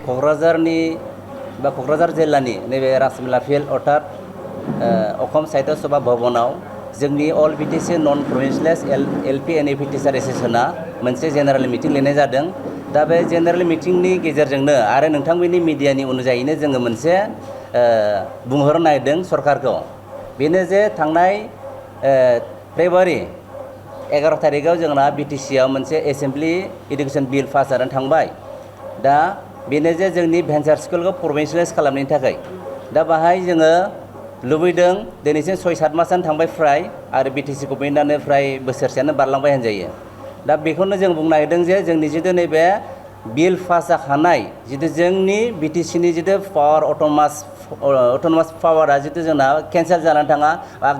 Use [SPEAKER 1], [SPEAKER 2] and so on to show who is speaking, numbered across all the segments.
[SPEAKER 1] क'क्राझारनि बा क'क्राझार जिल्लानि नैबे राजमेला फिल्ड अर्थात अखम साहित्य सभा भवनाव जोंनि all BTC non provincialise LP and UP teacher एस'सिएशना मोनसे जेनेरेल मिटिं लिंनाय जादों। दा बे जेनेरेल मिटिंनि गेजेरजोंनो आरो नोंथांमोननि मिडियानि अनुजायैनो जोङो मोनसे बुंहरनो नागिरदों सरकारखौ, बेनो जे थांनाय फेब्रुवारि 11 तारिखआव जोंना बिटिसिआव मोनसे एसेम्बलि इडुकेसन बिल पास जानानै थांबाय। दा बेनो जे जोंनि भेन्सार स्कुलखौ प्रभिन्सियेलाइज खालामनायनि थाखाय दा बाहाय जोङो लुबैदों। दिनैसिम 6-7 मासानो थांबाय फ्राय, आरो बिटिसि गभर्नमेन्टआनो फ्राय बोसोरसेयानो बारलांबाय होनजायो। दा बेखौनो जों बुंनो नागिरदों जे जोंनि जितु नैबे बिल पास जाखानाय जितु जोंनि बिटिसिनि जितु पावार अट'नमास पावारा जितु जोंना केन्सेल जानानै थाङा,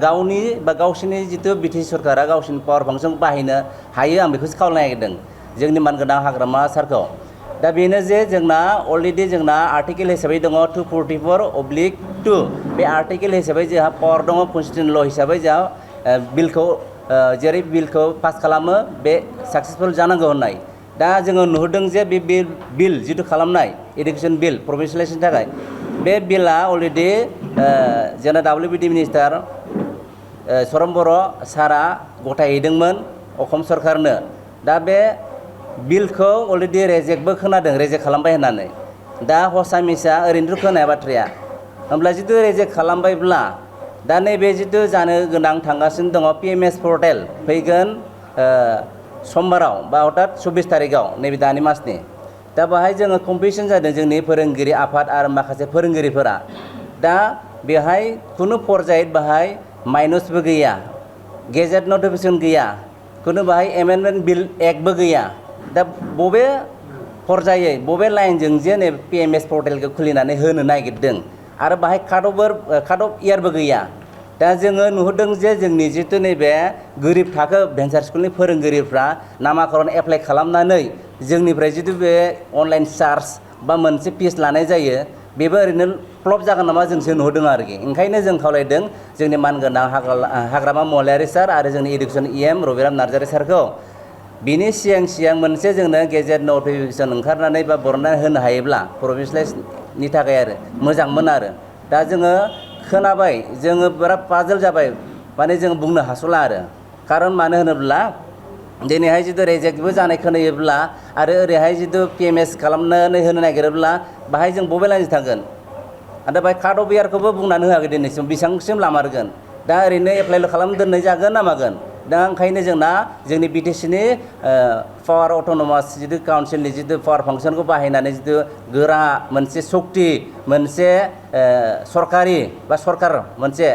[SPEAKER 1] गावनि बा गावसोरनि जितु बिटिसि सरकारा गावसोरनि पावार फांसनखौ बाहायनो हायो, आं बेखौसो खावलायनो नागिरदों जोंनि मानगोनां हाग्रामा सारखौ। दा बेनो जे जोंना अलरेडि जोंना आर्टिकेल हिसाबै दङ 244/2। बे आर्टिकेल हिसाबै जोंहा पावार दङ, कनस्टिटिउसन ल' हिसाबै जोंहा बिलखौ जेरै बिलखौ पास खालामो बे साक्सेसफुल जानांगौ होननाय। दा जोङो नुहुरदों जे बे बिल जितु खालामनाय इडुकेसन बिल प्रभिन्सियेलाइजेसननि थाखाय, बे बिलआ अलरेडि जोंना WBD मिनिस्टार सरम बर' सारा गथायहैदोंमोन अखम सरकारनो। दा बे बिलखौ अलरेडि रेजेक्टबो खोनादों, रेजेक्ट खालामबाय होननानै। दा हसा मिसा ओरैनोथ' खोनाया बाथ्राया। होमब्ला जितु रेजेक्ट खालामबायब्ला दा नैबे जितु जानो गोनां थांगासिनो दङ PMS पर्टेल फैगोन समबाराव बा अर्थात 24 तारिखआव नैबे दानि मासनि। दा बाहाय जोङो कम्पिटिसन जादों जोंनि फोरोंगिरि आफाद आरो माखासे फोरोंगिरिफोरा। दा बेहाय खुनु पर्याय बाहाय माइनसबो गैया, गेजेट नटिफिकेसन गैया, खुनु बाहाय एमेन्डमेन्ट बिल एक्टबो गैया। दा बबे पर्यायै बबे लाइनजों जे नैबे PMS पर्टेलखौ खुलिनानै होनो नागिरदों, आरो बाहाय काट अफ इयारबो गैया। दा जोङो नुहुरदों जे जोंनि जितु नैबे गोरिब थाखो भेन्सार स्कुलनि फोरोंगिरिफ्रा नामाकरन एप्लाइ खालामनानै जोंनिफ्राय जितु बे अनलाइन चार्ज बा मोनसे फिस लानाय जायो, बेबो ओरैनो फ्लप जागोन नामा जोंसो नुहुरदों आरोखि। ओंखायनो जों खावलायदों जोंनि मानगोनां हाग्रामा महिलारि सार आरो जोंनि इडुकेसन EM रबिराम नार्जारि सारखौ बिनि सिगां मोनसे जोंनो गेजेट नटिफिकेसन ओंखारनानै बा बरननानै होनो हायोब्ला प्रभिन्सियेलाइजनि थाखाय आरो मोजांमोन आरो। दा जोङो खोनाबाय, जोङो बिराद पाजल जाबाय, माने जों बुंनो हास'ला आरो। खारन मानो होनोब्ला दिनैहाय जितु रेजेक्टबो जानाय खोनायोब्ला आरो ओरैहाय जितु PMS खालामनानै होनो नागिरोब्ला बाहाय जों बबे लाइनजों थांगोन। आरो बाहाय काट अफ इयारखौबो बुंनानै होआखै दिनैसिम, बेसेबांसिम लामारगोन। दा ओरैनो एप्लाइल' खालामना दोननाय जागोन ना मागोन। दा ओंखायनो जोंना जोंनि बिटिसिनि पावार अट'नमास जितु काउन्सिलनि जितु पावार फांसनखौ बाहायनानै जितु गोरा मोनसे सक्ति, मोनसे सरकारि बा सरकार मोनसे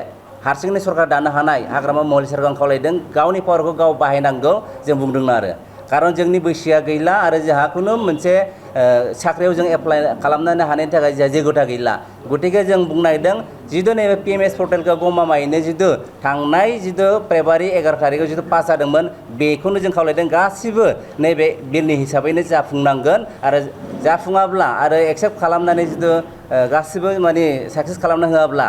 [SPEAKER 1] हारसिंनो सरकार दानो हानाय हाग्रामा महिलारि सारखौ आं खावलायदों गावनि पावारखौ गाव बाहायनांगौ जों बुंदों आरो। खारन जोंनि बैसोआ गैला आरो जोंहा खुनु मोनसे साख्रियाव जों एप्लाइ खालामनो हानायनि थाखाय जोंहा जेगोता गैला। गतिके जों बुंनो नागिरदों जितु नैबे PMS पर्टेलखौ गमामायैनो जितु थांनाय जितु फेब्रुवारि 11 तारिखआव जितु पास जादोंमोन, बेखौनो जों खावलायदों गासिबो नैबे बिलनि हिसाबैनो जाफुंनांगोन। आरो जाफुङाब्ला आरो एक्सेप्ट खालामनानै जितु गासिबो माने साक्सेस खालामना होआब्ला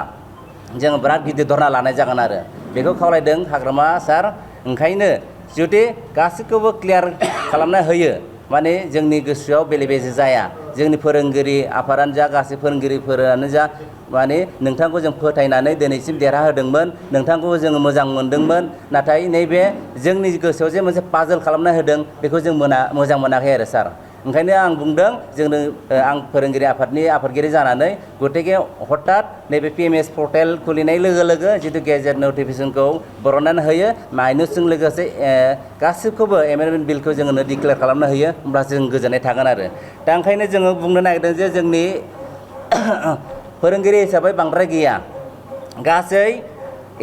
[SPEAKER 1] जों बिराद गिदिर धरना लानाय जागोन आरो। बेखौ खावलायदों हाग्रामा सार। ओंखायनो जुदि गासैखौबो क्लियार खालामना होयो, माने जोंनि गोसोआव बेले बेजे जाया। जोंनि फोरोंगिरि आफादानो जा, गासै फोरोंगिरिफोरानो जा, माने नोंथांखौ जों फोथायनानै दिनैसिम देरहाहोदोंमोन, नोंथांखौ जोङो मोजां मोनदोंमोन। नाथाय नैबे जोंनि गोसोआव जे मोनसे पाजल खालामना होदों, बेखौ जों मोजां मोनाखै आरो सार। ओंखायनो आं बुंदों जोंनो आं फोरोंगिरि आफादनि आफादगिरि जानानै गतिके हठात नैबे PMS पर्टेल खुलिनाय लोगो लोगो जितु गेजेट नटिफिकेसनखौ बरननानै होयो, माइनसजों लोगोसे गासिबखौबो एमेन्डमेन्ट बिलखौ जोङो डिक्लेयार खालामना होयो, होमब्ला जों गोजोननाय थागोन आरो। दा ओंखायनो जोङो बुंनो नागिरदों जे जोंनि फोरोंगिरि हिसाबै बांद्राय गैया, गासै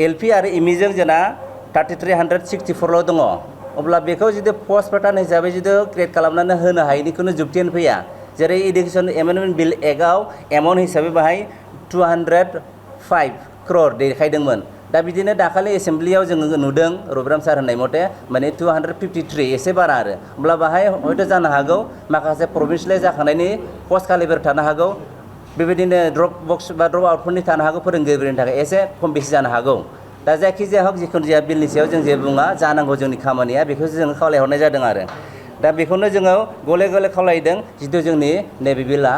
[SPEAKER 1] LP आरो ME जों जोंना 3364ल' दङ। अब्ला बेखौ जुदि पस्ट पेटार्न हिसाबै जुदि क्रिएट खालामनानै होनो हायैनि खुनु जुक्तियानो फैया। जेरै इडुकेसन एमेन्डमेन्ट बिल एक्टआव एमाउन्ट हिसाबै बाहाय 205 crore देखायदोंमोन। दा बिदिनो दाखालि एसेम्बलियाव जोङो नुदों रबिराम सार होननाय मथे माने 253 एसे बारा आरो। अब्ला बाहाय हयथ' जानो हागौ माखासे प्रभिन्सियेलाइज जाखांनायनि पस्ट खालिफोर थानो हागौ, बेबायदिनो ड्रप बक्स बा ड्रप आउटफोरनि थानो हागौ, फोरोंगिरिफोरनि थाखाय एसे खम बेसि जानो हागौ। दा जायखिजाया हक जिखुनु जाया बिलनि सायाव जों जे बुङा, जानांगौ जोंनि खामानिया, बेखौसो जोङो खावलायहरनाय जादों आरो। दा बेखौनो जोङो गले गले खावलायदों जितु जोंनि नैबे बिलआ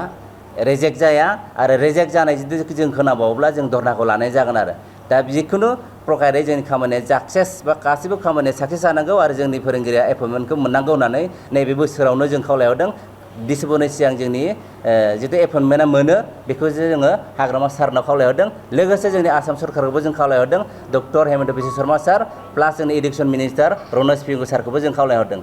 [SPEAKER 1] रेजेक्ट जाया आरो रेजेक्ट जानाय जुदि जों खोनाबावोब्ला जों धरनाखौ लानाय जागोन आरो दा जिखुनु प्रकारै जोंनि खामानिया साक्सेस बा गासिबो खामानिया साक्सेस जानांगौ आरो जोंनि फोरोंगिरिया एपइन्टमेन्टखौ मोननांगौ होननानै नैबे बोसोरावनो जों खावलायहरदों डिसेम्बरनि सिगां जोंनि जितु एपइन्टमेन्टआ मोनो बेखौ जोङो हाग्रामा सारनाव खावलायहरदों लोगोसे जोंनि आसाम सरकारखौबो जों खावलायहरदों डक्टर हेमन्त बिश्व शर्मा सार प्लास जोंनि इडुकेसन मिनिस्टार रनज पेगु सारखौबो जों खावलायहरदों